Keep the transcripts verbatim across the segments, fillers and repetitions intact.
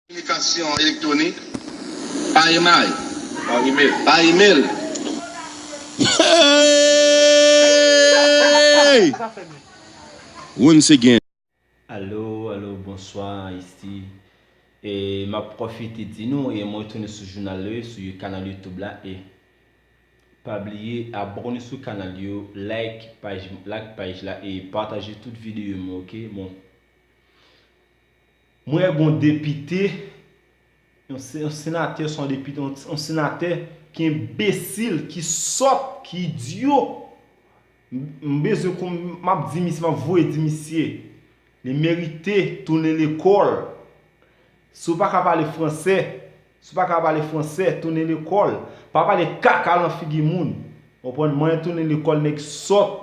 Kominikasyon elektwonik pa email. Pa email. Pa email. Once again. Alo, alo, bonswa, isi. E m ap pwofite di nou, e mwen retounen sou jounal yo, sou kanal YouTube la, e pa bliye abòne sou kanal yo, like paj, like paj la, e pataje tout videyo m yo, oke? Bon. Mwen wè gon depite, yon se-, yon senatè, se yon depite, yon, yon senatè ki enbesil, ki sòt, ki idyo. M, m bezwen kon, m ap di misye, m ap voye di misye. Li merite tounen lekòl. Si w pa ka pale fransè, si w pa ka pale fransè, tounen lekòl. Pa pale kaka lan figi moun. Konprann? Mwen tounen lekòl nèg sòt.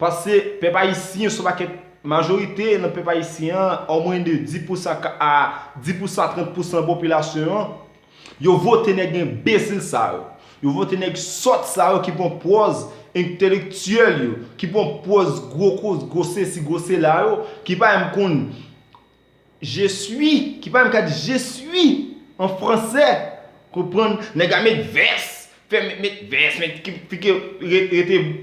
Paske pèp ayisyen, se yon pakèt, majorite nan pèp ayisyen an, omwen de dis pousan ka, a dis pousan, trant pousan popilasyon an, yo vote nèg enbesil sa yo. Yo vote nèg sòt sa yo ki pran pòz entelektyèl yo, ki pran pòz gwo koz, gwo sesi, gwo sela yo, ki pa menm konn je suis, ki pa menm ka di je suis an fransè. Konprann? Nèg la met vès, fè met, met vès, met ki, ki, ki re-, rete f-,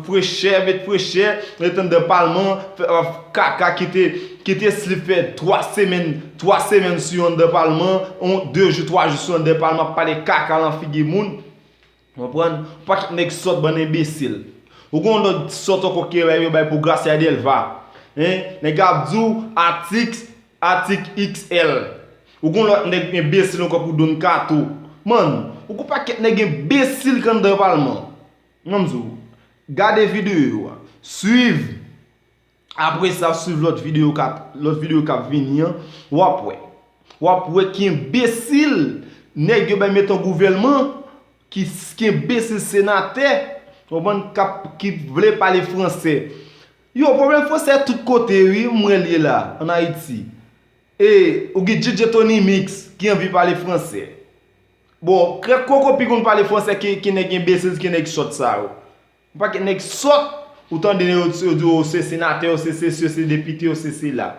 frechè, met frechè, rete anndan palman, fè, euh, kaka, kite, kite slip fè twa semèn, twa semèn sou anndan palman, on, de jou, twa jou sou anndan palman, ap pale kaka lan figi moun. Konprann? Yon pakèt nèg sòt, bann enbesil. Ou gon lòt sòt ankò ki yo bay pou Gracia Delva. Hein? Nèg ap di w atik, atik X L. Ou gon lòt nèg enbesil ankò pou Don Kato. Man, ou gon pakèt nèg enbesil k anndan palman. Mwen m di w, gade videyo a. Swiv. Apre sa, swiv lòt videyo k ap, lòt videyo k ap vini an, w ap wè. W ap wè ki enbesil nèg yo bay met an gouvèlman, ki, ki enbesil senatè, konprann, k ap, ki vle pale fransè. Yo, pwoblèm fransè tout kote, wi, m wè l ye la, ann Ayiti. E, ou gen D J Tony Mix ki anvi pale fransè. Bon, krèk koko pi konn pale fransè ke, ke nèg enbesil, ke nèg sòt sa yo. Yon pakèt nèg sòt, ou tande yo, yo di yo se senatè, yo se sesi, yo se depite, yo se sela.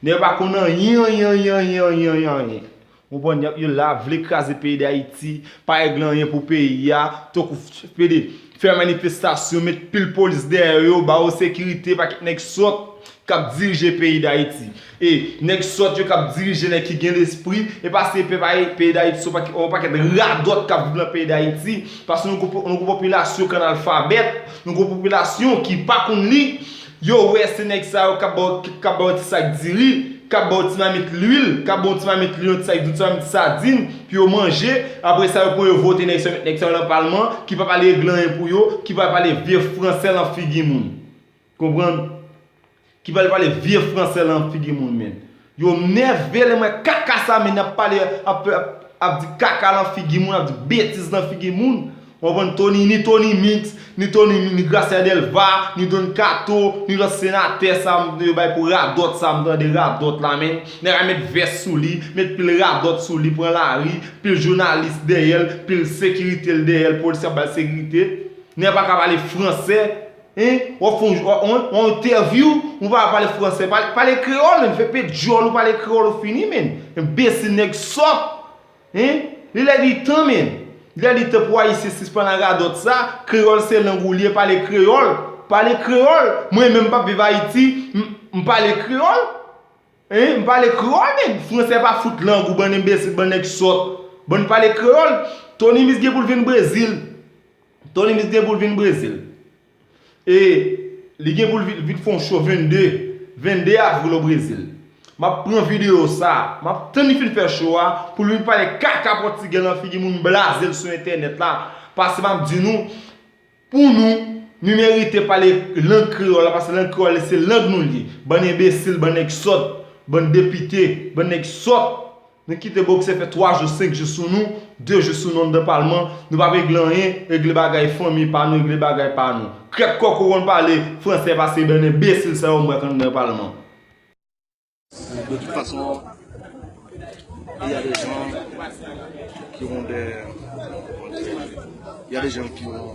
Nèg yo pa konn anyen, anyen, anyen, anyen, anyen, anyen. Ou konprann, y ap, yo la, vle kraze peyi Dayiti, pa regle anyen pou peyi a, tankou f-, pede fè manifestasyon, met pil polis dèyè yo, ba yo sekirite, pakèt nèg sòt k ap dirije peyi Dayiti. E nèg sòt yo k ap dirije, nèg ki gen lespri, e pa se pèp Ayi-, peyi Dayiti, se yon pakèt, yon pakèt radòt k ap viv nan peyi Dayiti, paske nou gon, nou gon popilasyon k analfabèt, nou gon popilasyon ki pa konn li, yo wè se nèg sa yo k ap ba w, k ap ba w ti sak diri, k ap ba w ti mamit lwil, k ap ba w ti mamit lwil, yon ti sak diri, ti mamit sadin, pou yo manje, apre sa yo pran yo vote nèg sa yo, met nèg sa yo nan palman, ki pa pale regle anyen pou yo, ki pa pale vye fransè lan figi moun. Konprann? Ki pral pale vye fransè lan figi moun, men. Yo nève lè m wè kaka sa, men, ap pale, ap, ap, ap di kaka lan figi moun, ap di betiz lan figi moun. Konprann? Tony, ni Tony Mix, ni Tony, ni Gracia Delva, ni Don Kato, ni lòt senatè sa, m, yo bay pou radòt sa, m tande radòt la, men. Nèg la met vès sou li, met pil radòt sou li, pran lari, pil jounalis dèyè l, pil sekirite l dèyè l, polis ap ba l sekirite. Nèg la pa ka pale fransè. Hein? W ap fè yon, w ap, w ap, w ap entèvyou, ou pa pale fransè, pale, pale kreyòl, men, fè pè dyòl ou pale kreyòl ou fini, men. Enbesil nèg sòt. Hein? Li lè li tan, men. Li lè li tan pou Ayisyen sispann ak radòt sa, kreyòl se lang ou li ye, pale kreyòl. Pale kreyòl. Mwen menm m p ap viv Ayiti, m, m pale kreyòl. Hein? M pale kreyòl, men. Fransè pa fout lang ou, bann enbesil, bann nèg sòt. Bann pale kreyòl. Tony Mix gen pou l vin Brezil. Tony Mix gen pou l vin Brezil. E li gen pou l vin, vin fè yon show vennde, vennde avril o Brezil. M ap pran videyo sa, m ap tann li fin fè show a, pou l vin pale kaka pòtigè lan figi moun, blaze l sou entènèt la. Paske m ap di nou, pou nou, nou merite pale lang kreyòl la, paske lang kreyòl se lang nou li ye. Bann enbesil, bann nèg sòt, bann depite, bann nèg sòt. Nou kite bòksè fè twa jou, senk jou sou nou, de jou sou nou anndan palman, nou p ap regle anyen, regle bagay fanmi pa nou, regle bagay pa nou. Krèk kòk ou konn pale fransè pase bann enbesil sa yo m wè k anndan palman. De toute façon, il y a des gens qui ont des, il y a des gens qui ont